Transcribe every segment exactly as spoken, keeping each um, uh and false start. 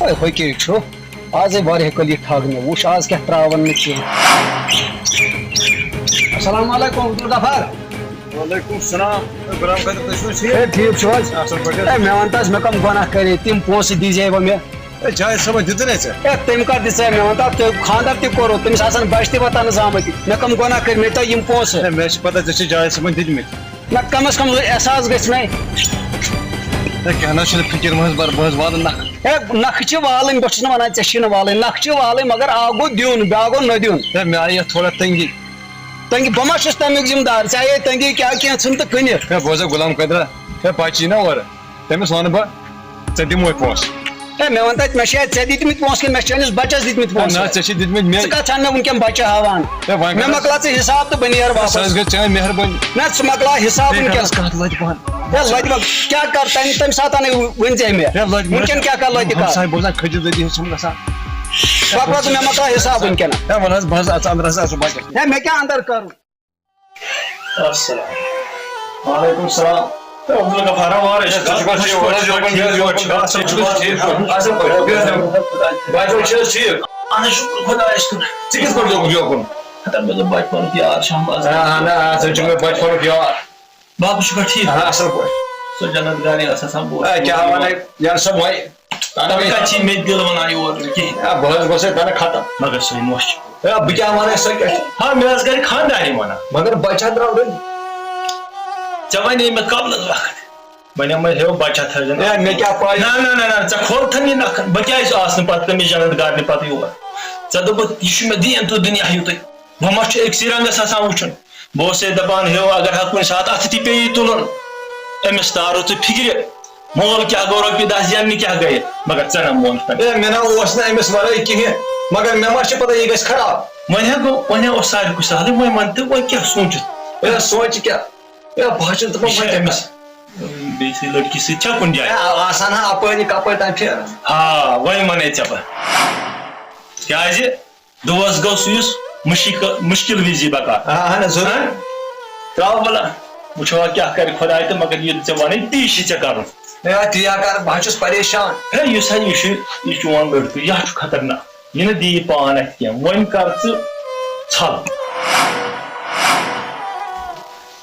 ہے، ہُہ کیٛاہ چھُ؟ آزے واریاہ کٲلۍ یہِ ٹھگ مےٚ۔ وٕچھ، آز کیٛاہ ترٛاوَن نہٕ کینٛہہ۔ السلام علیکم، عبدالغفار۔ وعلیکم السلام۔ ہے، غلام قادر، تُہۍ چھِو حظ ٹھیٖک؟ ہے، ٹھیٖک چھِو حظ؟ اَصٕل پٲٹھۍ حظ۔ ہے، مےٚ وَن تہٕ حظ، مےٚ کَم گۄناہ کَرے؟ تِم پونٛسہٕ دیٖزِ ہے وۄنۍ مےٚ۔ ہے، جاوید صٲبَن دیُت نہ ژےٚ؟ ہے، تٔمۍ کَتھ دِژ ہے؟ مےٚ وَن تہٕ، تٔمۍ خانٛدر تہِ کوٚرُکھ، تٔمِس آسَن بَچہِ تہِ واتان زامٕتۍ۔ مےٚ کَم گۄناہ کٔرۍ؟ مےٚ تہٕ یِم پونٛسہٕ۔ ہے، مےٚ چھِ پَتہ ژےٚ چھِ جاوید صٲبَن دِتمٕتۍ۔ نہ، کم از کم احساس گژھِ مےٚ۔ ہے، کینٛہہ نہ حظ چھُنہٕ، فِکِر مہ حظ بَر، بہٕ حظ والہٕ نَکھٕ۔ ہے، نَکھٕ چھِ والٕنۍ، بہٕ چھُس نہٕ وَنان ژےٚ چھی نہٕ والٕنۍ، نَکھٕ چھِ والٕنۍ، مگر اَکھ گوٚو دیُن، بیٛاکھ گوٚو نہ دیُن۔ ہے، مےٚ آیہِ یَتھ تھوڑا تنگی۔ تنگی، بہٕ ما چھُس تَمیُک ذمہٕ دار؟ ژےٚ آیے تنگی کیٛاہ کینٛہہ ژھُن تہٕ کٕنِتھ۔ ہے، بوزا غلام قٲدرا، ہے، بَچہٕ یی نہ اورٕ، تٔمِس وَنہٕ بہٕ، ژےٚ دِموے پونٛسہٕ۔ ہے، مےٚ وَن تہٕ، مےٚ چھا ژےٚ دِتمٕتۍ پونٛسہٕ کِنہٕ مےٚ چھِ چٲنِس بَچَس دِتمٕتۍ ہے، نہ، پونٛسہٕ؟ ژےٚ چھِ دِتمٕتۍ مےٚ۔ ژٕ کَتھ ژھانٛڈ مےٚ وٕنکٮ۪ن بَچہٕ ہاوان؟ ہے، وۄنۍ مےٚ کَر حظ؟ مۄکلا ژٕ حِساب تہٕ بہٕ نیرٕ سۄ واپَس۔ حظ گٔے چٲنۍ مہربٲنی۔ نہ، ژٕ مۄکلاو حِساب ہے، وٕنکٮ۪س۔ کَر حظ کَتھ لَتہِ پَہَن؟ ہے، لَتہِ ما-، کیٛاہ کَر؟ تَمہِ، تَمہِ ساتہٕ وٕنۍ ژےٚ مےٚ۔ ہے، لَتہِ ما-، وٕنکٮ۪ن کیٛاہ کَر لَتہِ کَر؟ ہمساے بوزان کھٔجِس دٔدی ہیٚژھُم گژھان۔ پَکھ وَتھ، مےٚ مۄکلاو حِساب وٕنکٮ۪ن۔ ہے، وَلہٕ حظ، بہٕ حظ اَژٕ اَنٛدرَس، اَژٕ بہٕ بَچَس۔ ہے، مےٚ کیٛاہ اَنٛدر کَرُن؟ السلام۔ وعلیکم السلام۔ ہے، عبدالغفار، وارٕ ٲسۍ۔ ہے، ژٕ چھُکھ حظ ٹھیٖک؟ وَلہٕ حظ، یوکُن چھِ حظ، یوکُن چھِ حظ، ژٕ چھُکھ حظ ٹھیٖک؟ اَصٕل پٲٹھۍ۔ بَچہٕ چھِ حظ ٹھیٖک؟ اَہَن حظ، شُکُر خۄدایَس کُن۔ ژٕ کِتھ پٲٹھۍ گوٚوُکھ یوکُن؟ ہَتا مےٚ دوٚپ بَچپَنُک یار شہباز۔ آ، اَہَن حظ، آ، ژٕ چھُکھ مےٚ بَچپَنُک یار۔ باقٕے چھُکھا ٹھیٖک؟ آ، اَصٕل پٲٹھۍ۔ سُہ جنت گاری آسان سَمبوٗ۔ آ، کیٛاہ وَنَے؟ یَنہٕ سا وۄنۍ تَوے کَتہِ چھِ مےٚ دِل وَنان یور یُن کِہیٖنۍ۔ ہے، بہٕ حظ گوٚژھُس تَنہٕ ختم۔ مگر سٲنۍ وۄچھ چھِ۔ ہے، بہٕ کیٛاہ وَنَے سۄ کیٛاہ چھِ؟ ہا، مےٚ حظ کَرِ خانٛدارٕے وَنان۔ مگر بَچہٕ ہا درٛاو رٔلِتھ۔ ژےٚ وَنے مےٚ قبلَس وقت۔ وَنے مےٚ ہیو بَچہٕ ہا تھٲوزٮ۪ن۔ ہے، مےٚ کیٛاہ پَے؟ نہ، نہ، نہ، نہ، ژےٚ کھولتھَن یہِ نَکھَن۔ بہٕ کیٛازِ آسہٕ نہٕ پَتہٕ تٔمِس جنت گارنہِ پَتہٕ یور؟ ژےٚ دوٚپُتھ، یہِ چھُ مےٚ دین تہٕ دُنیا یُتُے۔ وۄنۍ ما چھُ أکسٕے رنٛگَس آسان وٕچھُن؟ بہٕ اوسَے دَپان، ہیو، اگر ہا کُنہِ ساتہٕ اَتھٕ تہِ پیٚیہِ تُلُن، أمِس تارو ژٕ فِکرِ، مول کیٛاہ گوٚو، رۄپیہِ دَہ زیننہِ کیٛاہ گٔیہِ؟ مگر ژےٚ نہ مونُتھ تَمہِ۔ ہے، مےٚ نہ اوس نہٕ أمِس وَرٲے کِہیٖنۍ، مگر مےٚ ما چھِ پَتہ یہِ گژھِ خراب۔ وۄنۍ ہا گوٚو، وۄنۍ ہا اوس ساروی کھۄتہٕ سہلٕے، وۄنۍ وَن تہٕ وۄنۍ کیٛاہ سوٗنٛچِتھ؟ ہے، سونٛچہِ کیٛاہ؟ ہے، بہٕ حظ چھُس دَپان یہِ چھِ وۄنۍ أمِس بیٚیہِ سٕے لٔڑکی سۭتۍ چھا کُنہِ جایہِ؟ ہے، آسان ہا اَپٲری کَپٲرۍ تام پھیران۔ آ، وۄنۍ وَنے ژےٚ بہٕ۔ کیٛازِ؟ دوست گوٚو سُہ یُس مُشکِل، مُشکِل وِزِ بکار۔ آ، اہن حظ، ضروٗر۔ ہاں؟ ترٛاو بَلا، وٕچھو وۄنۍ کیٛاہ کَرِ خۄداے تہٕ مگر یہِ ژےٚ وَنَے تی چھِ ژےٚ کَرُن۔ ہے، تی ہا کَرٕ، بہٕ حظ چھُس پریشان۔ ہے، یُس ہا یہِ چھُ، یہِ چون لٔڑکہٕ، یہِ ہا چھُ خطرناک۔ یہِ نہٕ دِیہِ پان اَتھِ کینٛہہ۔ وۄنۍ کَر ژٕ ژھَل۔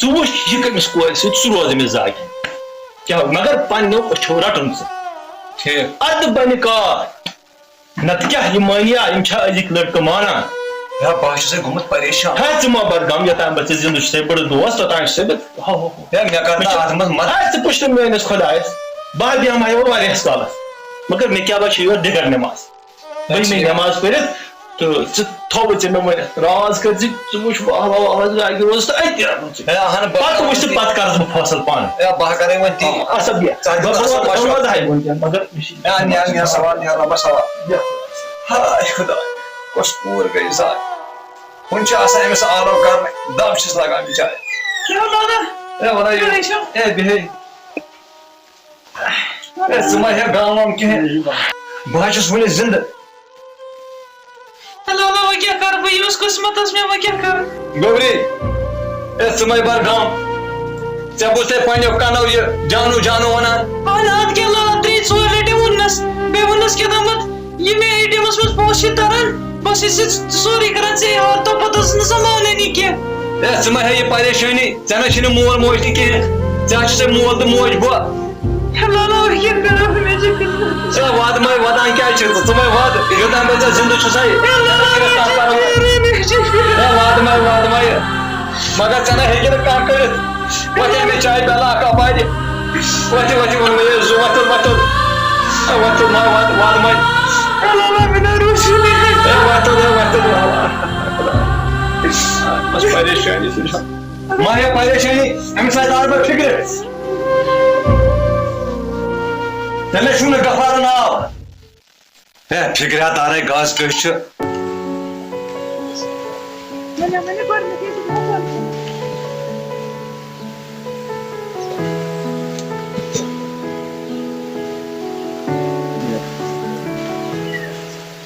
ژٕ وٕچھ یہِ کٔمِس کورِ سۭتۍ، سُہ روزِ أمِس زاگہِ۔ کیٛاہ، مگر پنٛنیو أچھو رَٹُن ژٕ۔ ٹھیٖک۔ اَدٕ بَنہِ کار۔ نتہٕ کیٛاہ، یہِ مٲنیا، یِم چھا أزِکۍ لٔڑکہٕ مانان؟ ہے، بہٕ حظ چھُسے گوٚمُت پریشان۔ ہے، ژٕ مہ بر غم، یوٚتام بہٕ ژےٚ زِندٕ چھُسے، بٔڑٕ دوس، توٚتام چھُسے بہٕ، ہو، ہو، ہو۔ ہے، مےٚ کر مےٚ نہٕ چھُ، اَتھ منٛز مدد۔ ہے، ژٕ پُچھ نہٕ میٲنِس خۄدایَس۔ بہٕ بیٚہمہٕ ہا یورٕ واریاہَس کالَس۔ مگر مےٚ کیٛاہ باسیو یورٕ دِگر نٮ۪ماز۔ ہے، بہٕ یِمَے ٹھیٖک۔ نٮ۪ماز پٔرِتھ تہٕ ژٕ تھووُے ژےٚ مےٚ ؤنِتھ۔ راز کٔرۍ زِ ژٕ وٕچھ، واہ، واہ، واہ، واہ، اَتہِ روز تہٕ أتی رَٹُن ژٕ۔ ہے، اَہَن بہٕ پَتہٕ وٕچھ ژٕ، پَتہٕ کَرَس بہٕ فٲصلہٕ پانہٕ۔ ہے، بہٕ ہا کَرَے وۄنۍ تی۔ آ، اَصٕل بیٚہہ۔ ژٕ ہا دِ بہٕ تَس روزٕ، بہٕ مَشوَرٕ۔ روزٕ ہاے وٕنکٮ۪ن، مگر مےٚ چھِ نیر، نیر سوال، نیر رۄبَس حوال۔ بیٚہہ۔ ہاے خۄدا، کۄس کوٗر گٔے زایہِ۔ وٕنہِ چھِ آسان أمِس آلو کَرنَے، دَب چھِس لَگان بِچارِ۔ کیٛاہ لَگان؟ ہے، وَلہٕ یہِ، کیٛاہ چھُ؟ ہے، بیٚہے۔ ہے، ژٕ ما ہیٚکھ گام وام کِہیٖنۍ۔ بہٕ حظ چھُس وُنہِ زِندٕ۔ ہے لالا، وۄنۍ کیٛاہ کَرٕ بہٕ؟ یہِ اوس قٕسمَتَس مےٚ، وۄنۍ کیٛاہ کَرٕ؟ گوٚبری، ہے، ژٕ مَے بَر غم۔ ژےٚ بوٗزتھَے پنٛنیو کَنو یہِ جانو جانو وَنان۔ اَدٕ، اَدٕ کیٛاہ لالا، ترٛےٚ ژور لَٹہِ ووٚننَس۔ بیٚیہِ ووٚننَس کیٛاہ تامَتھ، یہِ مےٚ اے ٹی اٮ۪مَس منٛز پونٛسہٕ چھِ تَران، بَس یہِ چھِ سورُے کَران ژےٚ حوالہٕ، تہٕ پَتہٕ ٲسٕس نہٕ سۄ مانٲنی کینٛہہ۔ ہے، ژٕ مہ ہےٚ یہِ پریشٲنی، ژےٚ نہ چھُنہٕ مول موج تہِ کِہیٖنۍ، ژےٚ ہا چھُ ژےٚ مول تہٕ موج بہٕ۔ ہے لالا، وۄنۍ کیٛاہ کَرٕ؟ مےٚ چھِ قٕسمت۔ ہے، وادٕ مَے وَدان کیٛازِ چھِ ژٕ؟ ژٕ مَے وَد، یوٚتام بہٕ ژےٚ زِندٕ چھُسَے۔ ہے لالا، ژےٚ کیٛاہ مےٚ چھِ کَرٕ؟ قٕسمت، مےٚ چھِ قٕسمت۔ ہے، وادٕ مَے، وادٕ مَے۔ مگر ژےٚ نہ ہیٚکہِ نہٕ کانٛہہ کٔرِتھ۔ وۄنۍ ییٚلہِ مےٚ چاے پیالہٕ اَکھ اَپارِ۔ وۄتھِ، وۄتھِ، ووٚن مےٚ، یے زُو، وۄتھُن، وۄتھُن۔ ہے، وۄتھُن، مَے وَد، وادٕ مَے۔ ہے لالا، مےٚ نہ روٗزٕے نہٕ۔ ہے، وۄتھُن، ہے، وۄتھُن۔ بس پریشٲنی سۭتۍ چھُ۔ مہ ہےٚ پریشٲنی، أمِس سۭتۍ آو مےٚ فِکرِ۔ تٔمِس چھُنہٕ غفارُن ناو۔ ہے، فِکرِ ہا تارے گاسہٕ کٔہۍ چھُ۔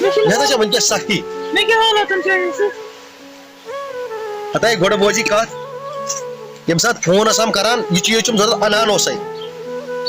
مےٚ چھُنہٕ مےٚ نہ چھےٚ وٕنکیٚس سختی۔ مےٚ کیٛاہ حالاتن چھےٚ یہِ سۭتۍ؟ ہتاے گۄڈٕ بوزی کتھ، ییٚمہِ ساتہٕ فون آسام کران، یہِ چیٖز چھُم ضروٗرت، انان اوسے۔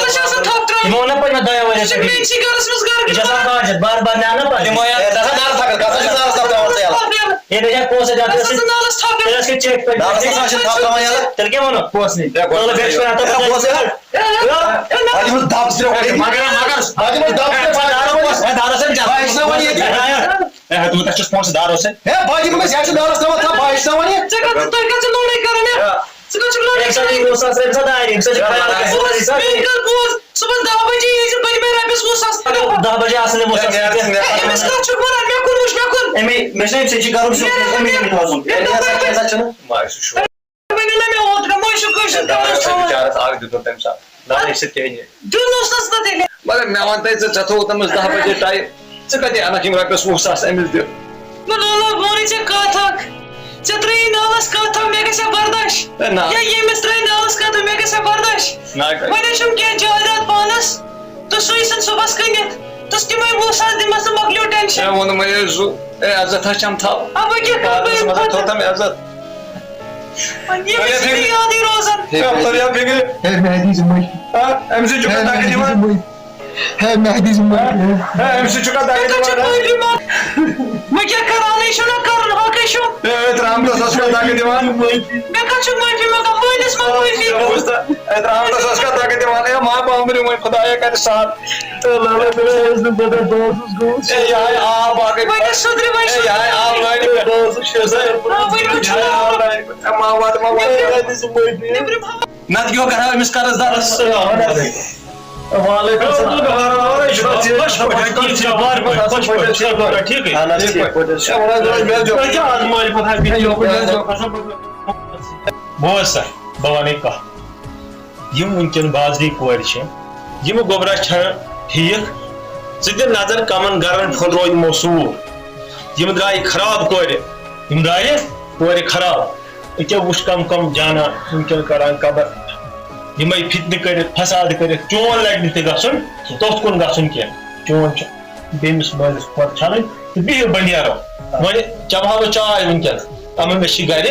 گرس چھِ آسان تھپھ ترٛاوٕنۍ۔ یِمو ووٚن نہ پٔتمہِ دۄیو ؤریو یہِ چھِ پٮ۪ٹھ۔ میٚژِ گرس منٛز گرٕ یہِ چھِ آسان حاجت، بار بار نیاو نہ پتہٕ۔ تِمو یا گژھان نار تھکان، گژھان چھِ نارس تپھ تھاوان ژیلہٕ۔ ہے، نہ چھا پونٛسہٕ زیادٕ، اَسہِ ہسا نالَس تھپھ۔ تیٚلہِ ٲس یہِ چیک پٮ۪ٹھ۔ نالَس ہسا چھِ تھپھ تھاوان یَلہٕ۔ تیٚلہِ کیٛاہ وَنو؟ پونٛسہٕ نہٕ۔ ہے، پونٛسہٕ تیٚلہِ بیٚیہِ چھِ وَنان، ہے، پونٛسہٕ۔ ہے، ہے، ہے، بہٕ دَبہٕ ژٕ ترٛےٚ۔ ہے، مگر، مگر۔ بہٕ دِمہٕ دَبہٕ ژٕ ترٛےٚ۔ ہے، دارَس ہے بِچارٕ۔ بہٕ ہیٚچھناوَن ییٚتہِ۔ ہے، ہے، ہے، تُہۍ تہِ چھُس پونٛسہٕ دارَس ہے۔ ہے، بہٕ دِمہٕ أمِس، یہِ چھُ نالَس تھاوان تھپھ، بہٕ ہیٚچھناوَن یہِ۔ ژےٚ کَتھ، تۄہہِ کَتھ چھِ لوڑٲے کَران، ہے؟ ژٕ کَتھ چھُکھ لوڑٲے کَران؟ ہے، أمِس ہا یی وُہ ساس رۄپیہِ، ژٕ دارِ، أمِس ہا چھِ ہے، خیال مگر آسان۔ بوز، مےٚ کَر بوز، صُبحَس دَہ بجے یی زِ بہٕ دِمے رۄپیَس وُہ ساس۔ دَہ بجے آسان نہٕ وُہ ساس۔ ہے، یارٕ، ژٕ مےٚ ہے، أمِس کَتھ چھُکھ وَنان؟ مےٚ کُن وٕچھ، مےٚ کُن۔ أمۍ، مےٚ چھُنہ أمۍ سۭتۍ چھِ کَرُن، مےٚ أمۍ، أمۍ، أمۍ، أمۍ، أمۍ، مےٚ أمۍ، کَتھ أمۍ، کَرُن؟ أمۍ، أمۍ، مےٚ ووٚن نہ مےٚ اوترٕ، مٔنٛزۍ چھُ کٲشُر ہے، دارس دارس چھُنہٕ تھاوان۔ بِچارس اکھ دیُتمُت تٔمۍ ساتہٕ۔ نہ، نہ، یہِ چھِ تیٚلہِ۔ دیُتنَس نہ ژٕ تیٚلہِ۔ مگر مےٚ وَن تہٕ ژٕ، ژےٚ تھوٚوُتھ أمِس دَہ بجے ٹایم۔ ژٕ کَتہِ اَنَکھ یِم رۄپیَس وُہ ساس أمِس دِتھ؟ نہ، نہ، نہ، بہٕ وَنَے ژےٚ کَتھ اَکھ۔ ژےٚ ترٛٲیی نالَس کَتھ تھاو، مےٚ گژھِ ہا برداش۔ ہے، نہ۔ یا ییٚمِس ترٛٲے نالَس کَتھ تھاو، مےٚ گژھِ ہا برداش۔ نہ، کَتہِ؟ وۄنۍ حظ چھُم کینٛہہ جایداد پانَس، تہٕ سُے ژھٕن صُبحَس کٕنِتھ۔ تہٕ تِمَے وُہ ساس دِمَس تہٕ مۄکلیو ٹٮ۪نشَن۔ ہے، ووٚنمَے حظ سُہ۔ ہے، عزت حظ چھَم تھاو۔ اَبہٕ کیٛاہ کَرٕ بہٕ اَمہِ مگر خٲطرٕ؟ تھوٚو تَم عزت۔ وۄنۍ ییٚمِس چھُنہٕ یادٕے روزان۔ ہے، عبدالیا فِکرِ۔ ہے، مہدی چھُ مٔشِتھ۔ ہا، أمِس چھُ ہے، چُکا مہدی دَگہِ چھُ دِوان۔ مٔشِتھ۔ ہے، مہدی چھُ مٔشِتھ۔ ہے، أمِس چھُ چُکا دَگہِ مےٚ کَتھ چھِ دِوان۔ معٲفی منٛگ-، وۄنۍ کیٛاہ کَرٕ؟ اَلَے چھُنہ کَرُن، حقٕے چھُ۔ ہے، ترٛامہٕ دۄسَس کیٛاہ دَگہِ دِوان؟ مےٚ کَتھ چھُ معٲفی منٛگان؟ مٲلِس ما معٲفی؟ ہے، ترٛامہٕ دۄسَس کیٛاہ دَگہِ دِوان؟ ہے، ما بامبرِ وۄنۍ، خۄدایا کَرِ ساتھ۔ اے، لالا، بہٕ اوسُس نہٕ پَتہ، بہٕ اوسُس گوٚمُت۔ اے، یہِ آیہِ آب اَکھ۔ وۄنۍ ٲس سُدرِ، وۄنۍ اے، یہِ آیہِ آب لٲنہِ پٮ۪ٹھ۔ بہٕ اوسُس شےٚ سَتھ۔ آ، وۄنۍ وٕچھ۔ اے، آب لٲنہِ پٮ۪ٹھ۔ اے، ما واتہٕ ما واتہٕ۔ اے، نٮ۪برِم ہاو۔ نَتہٕ کیٛاہ کَرٕ ہا أمِس قرض دارَس؟ السلام علیکم۔ وعلیکم السلام۔ خۄش پٲٹھۍ، ٹھیٖک چھا؟ وارٕ پٲٹھۍ، خۄش پٲٹھۍ، ٹھیٖک پٲٹھۍ، ٹھیٖکٕے۔ اہن حظ، ٹھیٖک پٲٹھۍ۔ اے، وَلہٕ حظ، وَلہٕ حظ، تۄہہِ کیٛاہ آز مٲلۍ پَتہٕ ہا؟ بوز سا، بہٕ وَنَے کَتھ۔ یِم وٕنکیٚن بازری کورِ چھِ، یِم گوٚبرا چھا ٹھیٖک؟ ژٕ دِ نظر کمن گرن پھٔلرو یِمو سوٗر۔ یِم درٛایہِ خراب کورِ، یِم درٛایہِ کورِ خراب۔ أکیٛاہ وٕچھ کم کم جانا وٕنکیٚن کران قبر۔ یِمے فتنہٕ کٔرِتھ، فساد کٔرِتھ، چون لگہِ نہٕ تہِ گژھُن، توٚتھ کُن گژھُن کینٛہہ۔ چون چھُ بیٚمِس مٲلِس کھۄر چھلٕنۍ تہٕ بِہِو بٔنیرو۔ وۄنۍ چمہٕ ہا بہٕ چاے وٕنکیٚن، اما مےٚ چھِ گرِ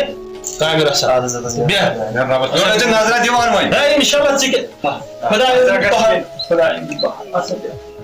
کامہِ رژھا۔ اَدٕ حظ، اَدٕ حظ۔ بیٚہہ۔ رَبَس یورٕ حظ چھِ نظرہ دِوان وۄنۍ۔ ہے، اِنشاءاللہ ژٕ کیٛاہ، خۄداے نظرہ گژھِ بہار، یِنۍ۔ خۄداے بہار۔ اَصٕل پٲٹھۍ۔